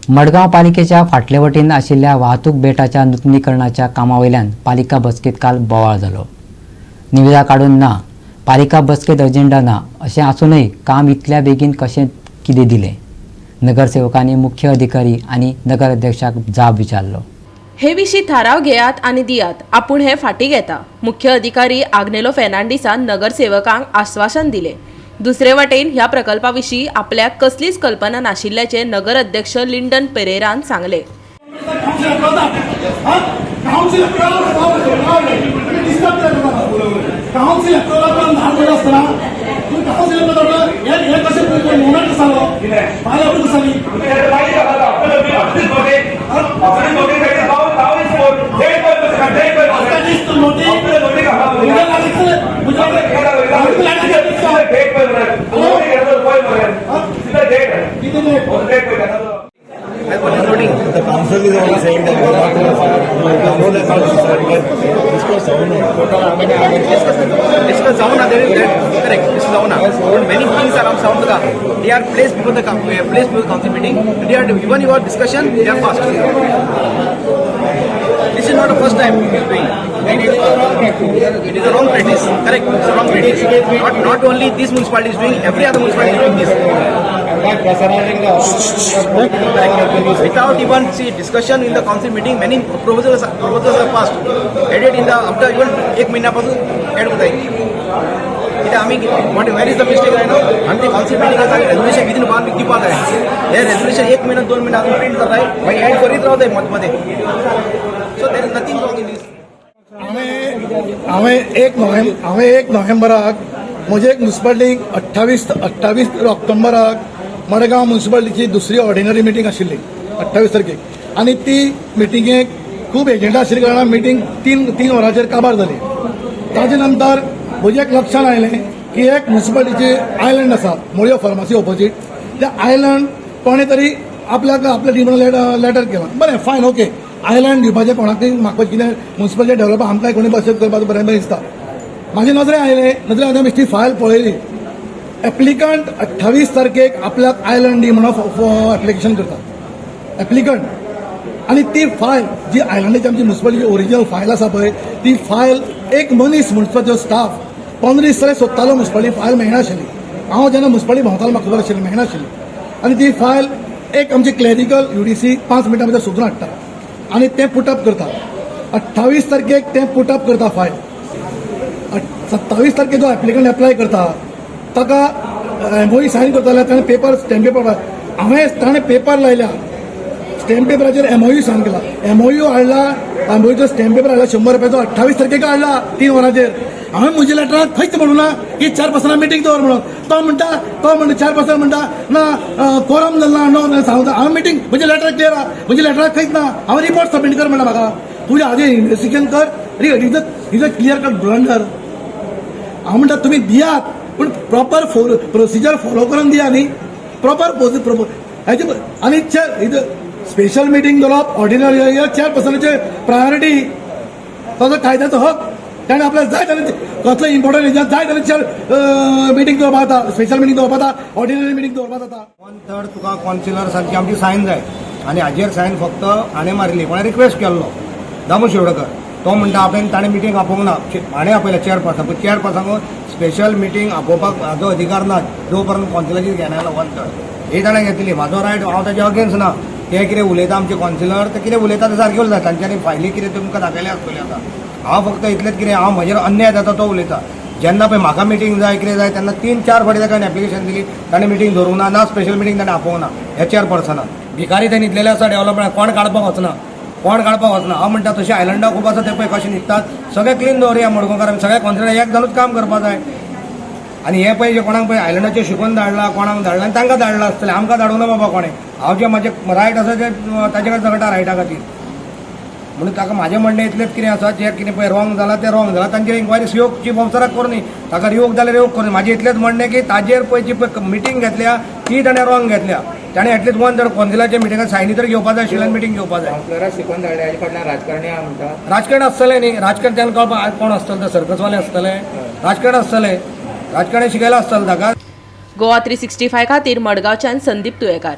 मडगांव पालिकेच्या फाटले वटेन आशिल्ल्या वाहतूक बेटाच्या नुतनीकरणाच्या कामा वयल्यान पालिका बसकेंत काल बोवाळ जालो. निविदा काडून ना, पालिका बसकेंत अजेंडा ना अशें आसूनय काम इतल्या बेगीन कशें कितें दिलें? नगरसेवकांनी मुख्य अधिकारी आनी नगराध्यक्षाक जाब विचारलो. हे विशीं थाराव घेयात आनी दियात, आपूण हे फाटीं घेता, मुख्य अधिकारी आग्नेलो फेर्नांडीसान नगरसेवकांक आस्वासन दिलें. दुसरे वटेन ह्या प्रकल्पा विशीं आपल्याक कसलीच कल्पना नाशिल्ल्याचें नगराध्यक्ष लिंडन पेरेरान सांगलें. काउन्सिल काउन्सिल ल्हान आसतना तूं काउन्सिल हे हे कशें मुवमेंट आसालो फायल अप्रूव आसाली. आतां दिसता नोटी तुज्या कितें? The council is only saying that we are not going to file. The council has not decided that discuss जाऊ. Discuss जाऊ ना, there is that, correct, discuss जाऊ ना. But many things are sound तुका. They are placed before the placed before the council meeting. They are even your discussion, they are fast. This is not the first time he is doing. It is a wrong practice. Correct, it's a wrong practice. Not only this municipality is doing, every other municipality is doing this. Correct. Without even see discussion in the council meeting, many proposals are passed. Added in the after even एक महिन्यापासून add होत आहे. कित्याक आमी what, where is the mistake right now? आमी ते council meeting आसा, resolution within one week दिवपाक जाय. हे रेजोल्युशन एक महिना, 2 महिना अजून प्रिंट जाताय, मागीर ऍड करीत रावताय मध्ये मध्ये. So there is nothing wrong in this. हांवें 1 नोव्हेंबराक म्हजे एक म्युन्सिपालिटीक 28 ऑक्टोबराक मडगांव म्युन्सिपालिटीची दुसरी ऑर्डिनरी मिटींग आशिल्ली 28 तारखेक आनी ती मिटिंगेक खूब एजेंडा आशिल्ल्या कारणान मिटींग तीन वरांचेर काबार जाली. ताजे नंतर म्हज्या एक लक्षात आयलें की एक म्युन्सिपालिटीची आयलंड आसा मोळयो फार्मासी ऑपोजीट. त्या आयलंड कोणें तरी आपल्याक आपल्या टीमान लेटर केलां. बरें, फायन, ओके. आयलंड दिवपाचें कोणाकय मागपाचें कितें? म्युन्सिपालिटी डेव्हलप आमकां कोणी बशें करपाचें बरें बरें दिसता. म्हाजे नजरे आयलें, नजरे आयलें, बेश्टी फायल पळयली. एप्लिकंट 28 तारखेक आपल्याक आयलंड दी म्हणून एप्लिकेशन करता एप्लिकंट आनी ती फायल जी आयलंडाची आमची म्युन्सिपालिटीची ओरिजिनल फायल आसा पळय, ती फायल एक मनीस म्युन्सिपालिटीचो स्टाफ 15 दीस जाले सोदतालो. म्युन्सिपालिटी फायल मेळनाशिल्ली. हांव जेन्ना म्युन्सिपालिटी भोंवतालो म्हाका खबर आशिल्ली, मेळनाशिल्ली. आनी ती फायल एक आमची क्लॅरिकल युडीसी 5 मिनटां भितर सोदून हाडटा आनी तें पुटअप करता. 28 तारखेक तें पुटअप करता फायल. 27 तारखेक जो एप्लिकंट एप्लाय करता ताका एमओयू सायन करता जाल्यार ताणें पेपर, स्टॅम्प पेपर, हांवें ताणें पेपर लायल्या, स्टॅम्प पेपराचेर एमओयू सायन केला, एमओयू हाडला, एमओयूचो स्टॅम्प पेपर हाडला 100 रुपयाचो. 28 तारखेक हाडला 3 वरांचेर. हांवें म्हज्या लेटरान खंयच म्हणूं ना की चार पर्सनां मिटींग दवर म्हणून. तो म्हणटा चार पर्सन म्हणटा ना, कोरम जाल ना. नो सांगता हांवें मिटींग, म्हजें लेटर क्लियर आहा. म्हज्या लेटराक खंयच ना. हांवें रिपोर्ट सबमीट कर म्हणटा म्हाका. तुज्या हाजें इन्वेस्टिगेशन कर. Is a clear cut blunder. हांव म्हणटा तुमी दियात, पूण प्रॉपर प्रोसिजर फॉलो करून दिया न्ही, प्रॉपर हेजे. आनी स्पेशल मिटींग दवरप, ऑर्डिनरी चार पर्सनाचे प्रायोरिटी, ताजो कायद्याचो हक. ताणें आपल्याक जाय जाल्यार कसलो इम्पॉर्टंट जाय जाल्यार चार मिटींग दवरपा जाता, स्पेशल मिटींग दवरपा जाता, ऑर्डिनरी मिटींग दवरपा जाता. वन थर्ड तुका काउन्सिलर्सांची आमची सायन जाय आनी हाजेर सायन फक्त हाणें मारिल्ली. कोणें रिक्वेस्ट केल्लो, दामू शिरोडकर. तो म्हणटा आपणें ताणें मिटींग आपोवंक ना, हाणें आपयलें चेअरपर्सन. पूण चेअरपर्सनाक स्पेशल मिटींग आपोवपाक हाजो अधिकार ना जो पर्यंत काउन्सिलाची घेना वन थर्ड. ही ताणें घेतली. म्हाजो रायट, हांव ताजे अगेन्स्ट ना. ते कितें उलयता आमचे काउन्सिलर, ते कितें उलयता ते सारकें उलयता. तांच्यांनी फायली कितें तुमकां दाखयल्या आसतल्यो. आतां हांव फक्त इतलेंच कितें हांव म्हजेर अन्याय जाता तो उलयता. जेन्ना पळय म्हाका मिटींग जाय, कितें जाय, तेन्ना तीन चार फावटी ताका एप्लिकेशन दिली, ताणें मिटींग दवरूंक ना, ना स्पेशल मिटींग ताणें आपोवंक ना. ह्या चेअरपर्सनान भिकारी ते न्हिदलेले आसा. डेव्हलपमेंट कोण काडपाक वचना, कोण काडपाक वचना. हांव म्हणटा तशें आयलंडां खूब आसा, ते पळय कशें न्हिदतात. सगळें क्लीन दवरुया मडगांवकार. आमी सगळ्या कॉन्सिलर एक जाणूच काम करपाक जाय. आनी हे पळय जे कोणाक पळय आयलंडाचेर शिकून धाडला, कोणाक धाडला आनी तांकां धाडला आसतलें, आमकां धाडूं ना बाबा कोणें. हांव जे म्हाजें रायट आसा ते ताजे कडेन झगडटा रायटा खातीर. म्हणून ताका म्हाजें म्हणणें इतलेंच कितें आसा, जें कितें पळय रॉंग जालां तें रॉंग जालां, तांचेर इन्क्वायरी सीओ चीफ ऑफिसराक करूं. ताका रिवोक जाल्यार रिवोक करूं. म्हाजें इतलेंच म्हणणें की ताजेर पळय जी पळय मिटींग घेतल्या ती ताणें रॉंग घेतल्या. ताणें एटलिस्ट वन थर्ड कौन्सिलाच्या मिटिंगाक सायनी तर घेवपा जाय आशिल्ल्यान मिटींग घेवपा जाय. कावन्सिलराक शिकोवन धाडले, हाजे फाटल्यान राजकारणी आहा म्हणटा. राजकारण आसतलें न्ही, राजकारण तांकां कळपाक कोण आसतलो? ते सर्कसवाले आसतले, राजकारण आसतलें, राजकारणी शिकयला आसतलें ताका. गोवा 365 खातीर मडगांवच्यान संदीप तुयेकार.